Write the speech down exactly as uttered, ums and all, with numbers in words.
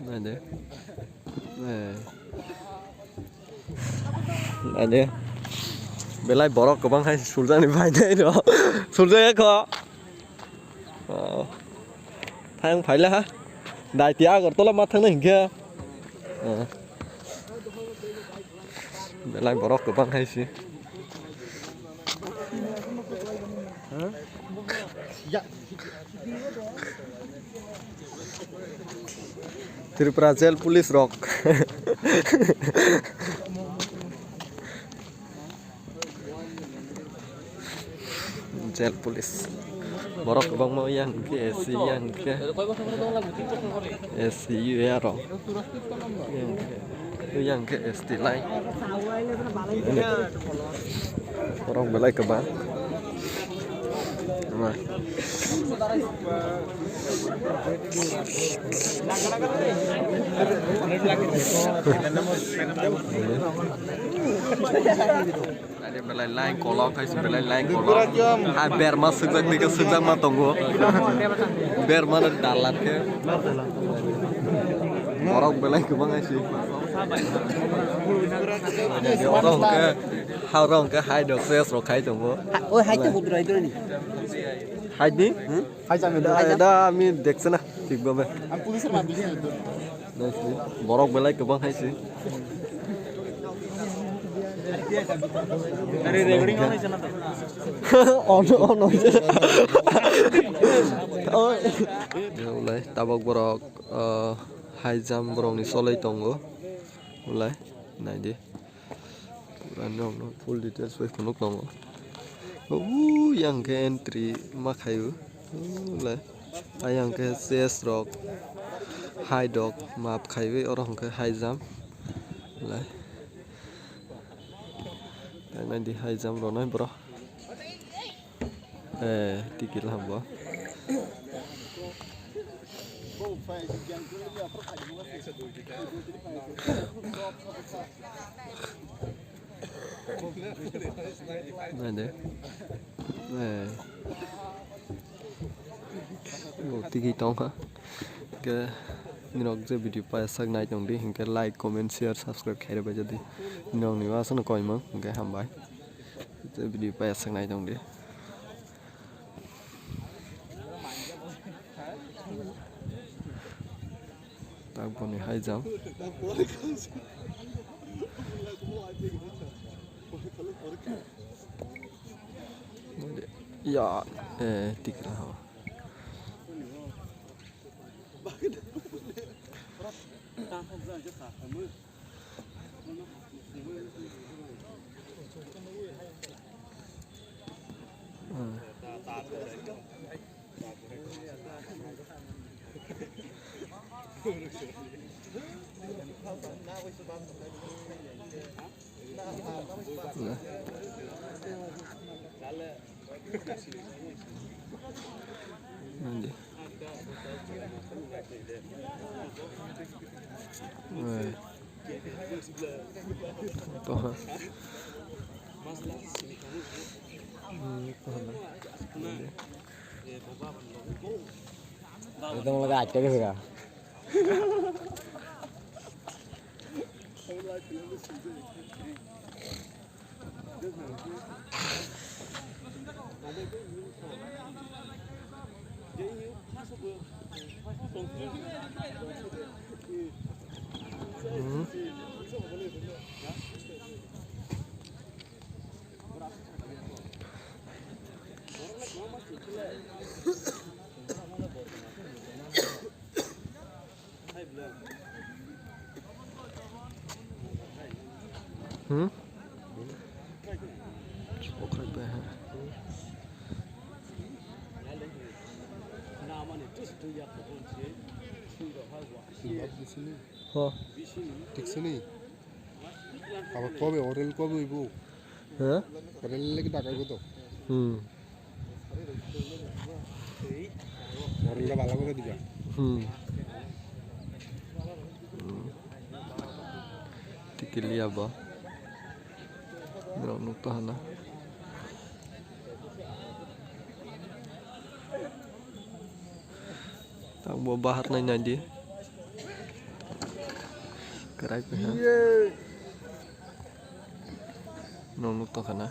Naide. Eh. Naide. Belai borok kwbang hai suljakni bai nai rw. Suljak ya kho. Oh. Thang phaila ha. Daiti Agartala ma thangna hinkhe. Oh. Belai borok kwbang hai si. Tripura jail police rok. Jail police. Borok kwbangma yang khe S C yang khe S C U A rok. Yang khe S T line. Borok belai kwbang. Belai line kolok, hai belai line kolok. Ha berma sukjak ni ke sukjak ma tongo. Berma no dalat ke. Borok belai kwbang hai si. Oro hwnkhe, ha oro hwnkhe hai dok ses rok khai tongo. Oi, hai te hudrai doni. Hai ni? Hai jam da, da, ami dekse na, thik bhabe. Am police ma bili. Borok belai kwbang hai si. Are recording on hoise na to. On, on hoise. Oi. Ulai tabok borok, ah, hai jam borok ni solai tongo. Ulai naidi. Pura nokno full details bai phunuk tongo. Uyang khe entry ma khaio. Ulai. Ayang khe chest rok, high rok map khaiwi oro hwnkhe high jump. Lai. Tei naidi high jump rwnai borok. Eh, tikil hambo. Naidi. Eh. Bo tigi tongkha. Hwnkhe nirok je video paijak nai tongdi, hwnkhe like, comment, share, subscribe khairok bai jadi. Nirokni wasano koimang, hwnkhe hambai. Je video paijak nai tongdi. Tak boni hai jam. Ya, eh, tikla ho. Nandi. Oi. Toha. Hmm, toha. Nandi. Ekdom laga acha ke sega. Hmm? Chokhai bai ha. Ho. Thik sini. Abo kobe, orel kobe ibu. Ha? Orel lagi dakai ibu to. Hmm. Orel da bala kore diga. Hmm. Hmm. Tikiliya ba. Berok nuk to hana. Tang bo bahar nai nai di. Kwrak piha. Nong nuk tongkha na.